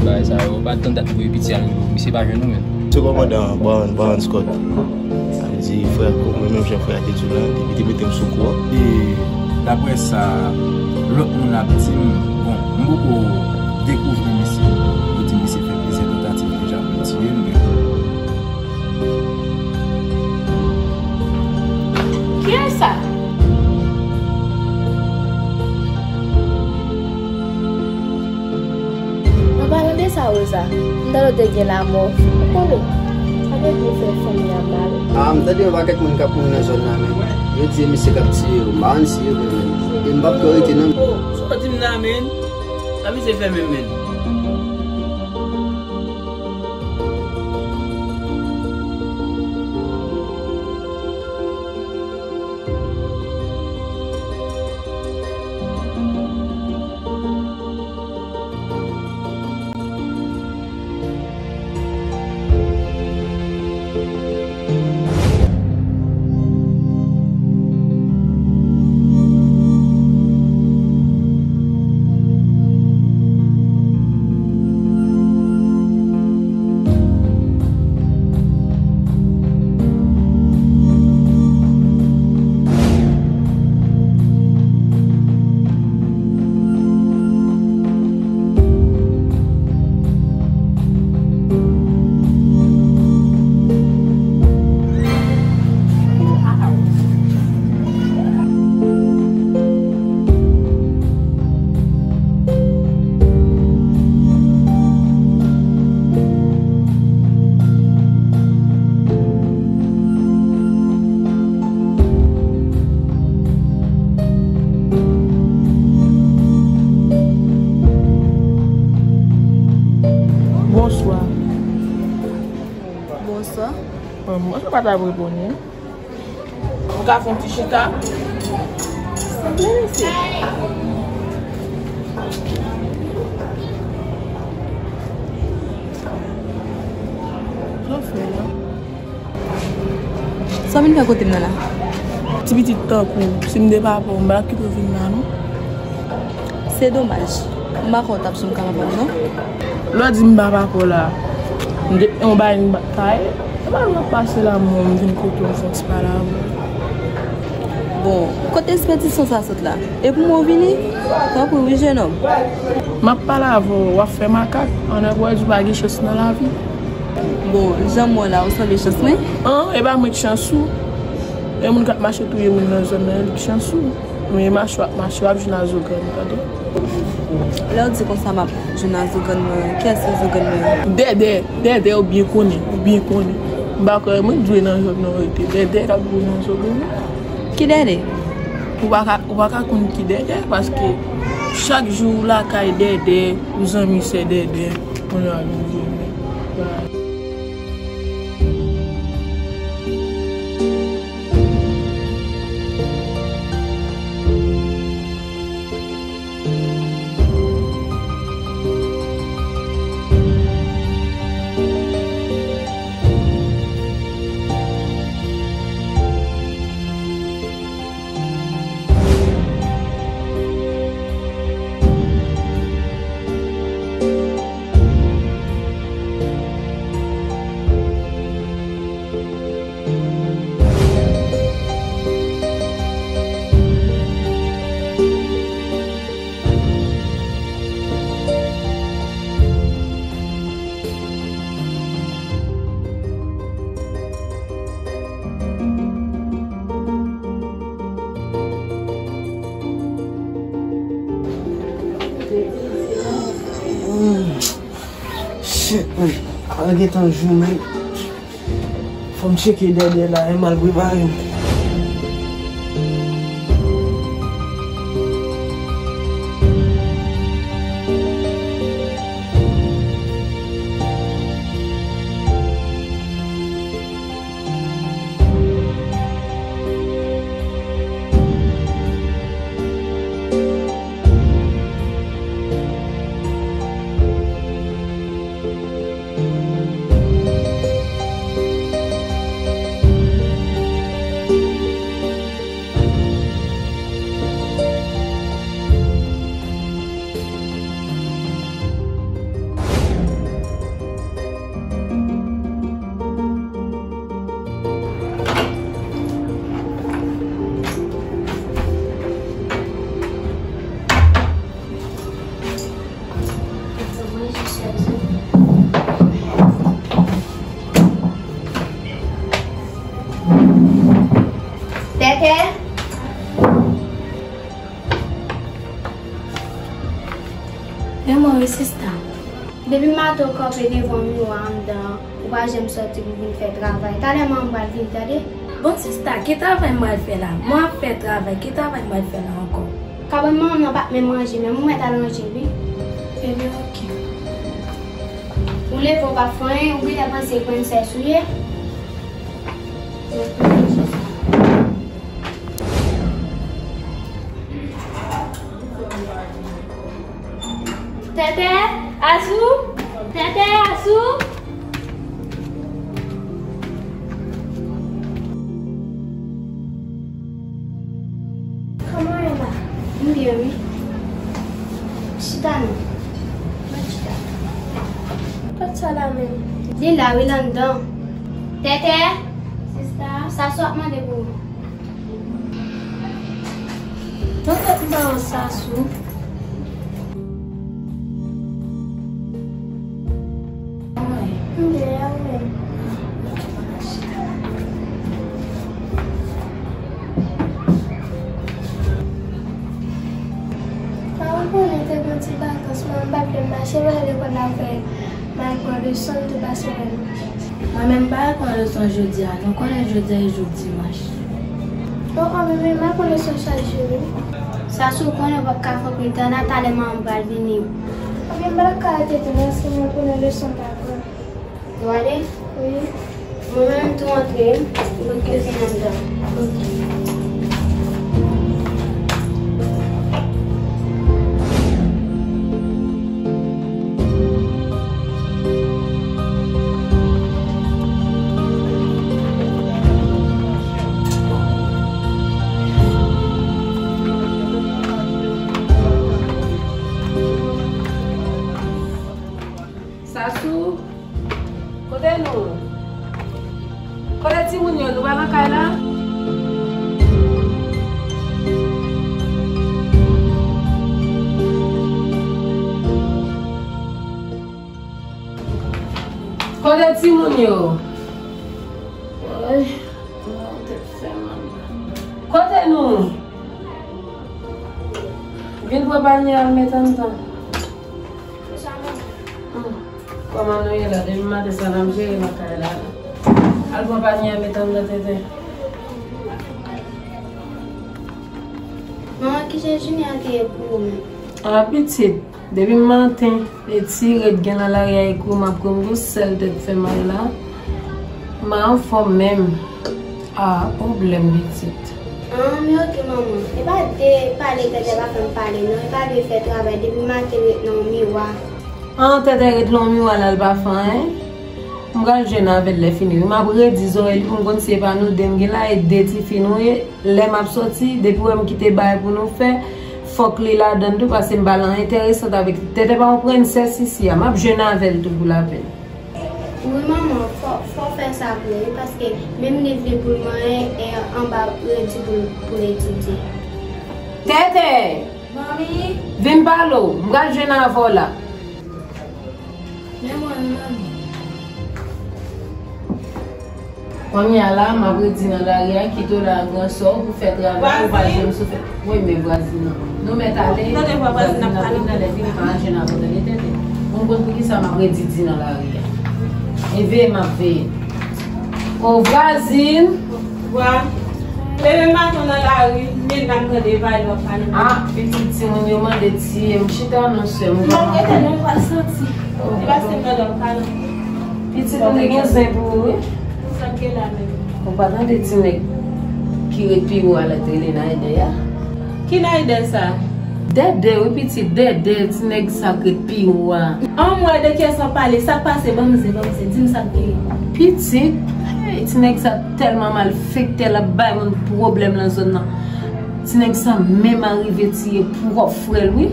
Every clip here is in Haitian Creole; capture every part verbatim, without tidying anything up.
Bagay sa yo, pa t tann dat pou repiti a, misye pa jwenn nou menm. Se kòmandan Brown, Brown Scott. Sa vle di, frè, mwen menm jan frè a te di w lan, depi te mete m sou kou an. E daprè sa lòt moun ap di m, bon, m poko dekouvri misye. Yo di misye fè plizyè tantativ deja pou l tiye m, men Kiyès sa? An palan de sa, Rosa, m tande w te gen lanmò. Ou konnen, sa gen pou fè fanmi a mal. A, m tande yon pakèt moun k ap mouri nan zòn nan, men yo di e misye k ap tiye yo. M pa konn si e vre, men. E m p ap twò rete, non. O, sa w di m la, men? Sa misye fè menm, men? Bonswa. Bonswa. Mwen, mwen pa ta reponn, non. Nou ka fè yon ti chita? Sanble, mesye. Sa w fè la? Sa w vin fè kote m nan la? Ti pitit tankou w, si m te papa w, m pa t ap kite w vin la, non. Se domaj. M pa kwè w t ap janm ka papa m, non. Lè w di m pa papa w la, m gen yon bagay m pa ka ye. E pa lè w ap pase la, mwen, m vin kote w, m fè yon ti pale avè w. Bon, kote espètisyon sa sot la? E pou mwen w vini? Tanpri wi, jenòm. M ap pale avè w, w ap fè makak. An nèg wè di w pa gen chans nan lavi. Bon, jan m wè w la, ou sanble chans mwen? An, e pa mwen k chans ou. E moun k ap mache touye moun nan zòn nan, li k chans ou. Men mache w ap mache, w ap jwenn a zo grann, tande. Lè w di konsa, m ap jwenn a zo grann mwen. Kiyès se zo grann mwen? Dèdè, Dèdè, ou byen konnen, ou byen konnen. M pa kwè mwen dwe nan zòn nan rete. Dèdè k ap dwe nan zo grann mwen. Ki Dèdè? Ou pa ka, ou pa ka konn ki Dèdè, paske chak jou ou lakay Dèdè, ou zanmi sè Dèdè, kounye a vin di. Shit, man. Al gentan jou, man. Fò m tcheke Dèdè la, e mal prepare m. Tètè. E mwen wi, sista. Depi maten w kanpe devan miwa anndan an, ou pa janm sòti pou vin fè travay. Talè manman m pral vini, tande? Bon, sista, ki travay m pral fè la? Mwen ap fè travay, ki travay m pral fè la ankò? Kabann manman m nan pa t menm ranje, menm ou mèt al ranje, wi. Ebyen, oke. Ou leve, ou pa fè anyen, ou genlè panse prensès ou ye. Tètè, Asou, Tètè, Asou. Kòman w ye la? M byen, wi. Chita non. Mwen chita. Kot sa la menm? Li la, wi, l anndan. Tètè! Sista? Sa sou ap mande pou ou. Mwen fèk ba w sa sou. M byen, e ou menm? Pa ou konnen te gen ti vakans, mwen m pa t vle mache, m ale lekòl avè m al pran leson m tou pase wè m. Mwen menm m pa al pran leson jodi a, nou konnen jodi a e jou dimanch. O, o, men, men, m al pran leson chak jou, wi. Sa sou konnen w p ap ka fè anpil tan, nan talè manman m pral vini. Ebyen, m pa t ap ka al tete, paske mwen konnen leson pa pran. Ou ale? Wi. Mwen menm tou antre, m ap kite w fin anndan. Ok. Sasou, kote nou? Kote timoun yo? Nou pa nan kay la? Kote timoun yo? Ay, mwen tèt fè mal. Kote nou? Vin pran panye a, al met anndan. Hmm. Kòman nou ye la? Depi maten sa n ap jere nan kay la. Al pran panye a, met anndan tenten. Manman, kijan jounen an te ye pou ou menm? A, pitit, depi maten, e ti rèd gen nan lari a, e kouri m ap kouri, m gon sèl tèt fè mal la. M pa anfòm menm. A, pwoblèm pitit. An, men oke, manman. E pa de pale, Tètè pa fè m pale, non. E pa de fè travay, depi maten ret nan yon miwa. An, Tètè ret nan yon miwa la, l pa fè anyen. M pral jwenn avè l lè fini. M ap redi zòrèy li pou m konn si e pa nou de m gen la, e de tifi nou ye. Lè m ap sòti, depi w wè m kite bagay pou nou fè, fòk li ladann tou, paske m pa nan enteresant avèk li. Tètè pa yon prensès isi a, m ap jwenn avè l tou pou lapèn. Wi, manman, fò, fò w fè sa pou li, wi, paske menm li vle pou l manyen, e anba redi pou l, pou l etidye. Tètè! Manmi! Vin pale w, m pral jwenn avè w la. Men mwen, manmi. Kounye a la, m ap redi nan lari a, kite w la ak gran sè w pou fè travay, ou pa janm sou fè. Wi, men vwazin nan. Nou mèt ale, vwazin nan ap vin nan lè vini, pa al jwenn avè w, tande, tande. Ou konn poukisa m ap redi di nan lari a. E veye m ap veye. O vwazin! Wa. Leve maten nan lari, men l ap mande vale w ap pale. A, pitit timoun yo mande tiye m. Chita non, sè m. M ap rete non, m pral soti. Se paske m mande w ap pale. Pitit, ou te gen zen pou ou, wi. Sa k gen la menm? Ou pa tande ti nèg ki ret pi wo a la t rele Nayde a? Ki Nayde sa? Dèdè, wi, pitit, Dèdè, ti nèg sa k ret pi wo a. An, m wè de kiyès w ap pale, sa k pase, ban m zen, ban m zen, di m sa k gen. Pitit, hey, ti nèg sa tèlman malfektè, l ap bay moun pwoblèm nan zòn nan. Ti nèg sa menm arive tiye pwòp frè l, wi.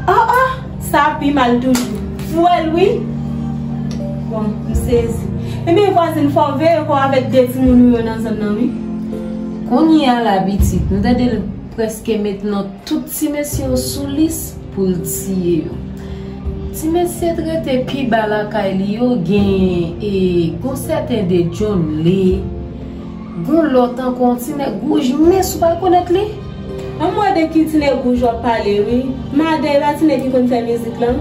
O, o! Sa pi mal toujou. Frè l, wi. Bon, m sezi. Ebyen, vwazin, fò w veye kò w avèk de timoun ou yo nan zòn nan, wi. Kounye a la, pitit, m tande l prèske met non tout ti mesye yo sou lis pou l tiye yo. Ti mesye t rete pi ba lakay li yo, gen e, gon sèten de John Lee, gon lòt ankò, yon ti nèg wouj mens, ou pa konèt li? An m wè de ki ti nèg wouj w ap pale, wi. Madè, e pa ti nèg ki konn fè mizik lan?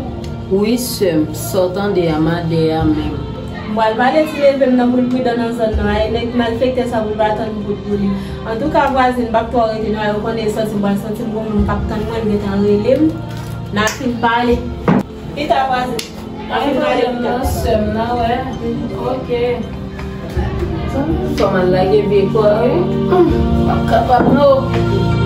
Wi, sè m, sa w tande a, Madè a menm. M pral pale ti neve m nan pou l pridan nan zòn nan, e nèg malfektè sa pou l pa tann bout pou li. Antouka, vwazin, m p ap twò rete non, e ou konnen e santi m pral santi m gon moun k ap tann mwen, l gentan rele m. N a fin pale. Pita, vwazin. N a fin pale pita. Sè m nan, wè. Ok. Kòman l lage vye kò a, wi? M p ap kapab, non.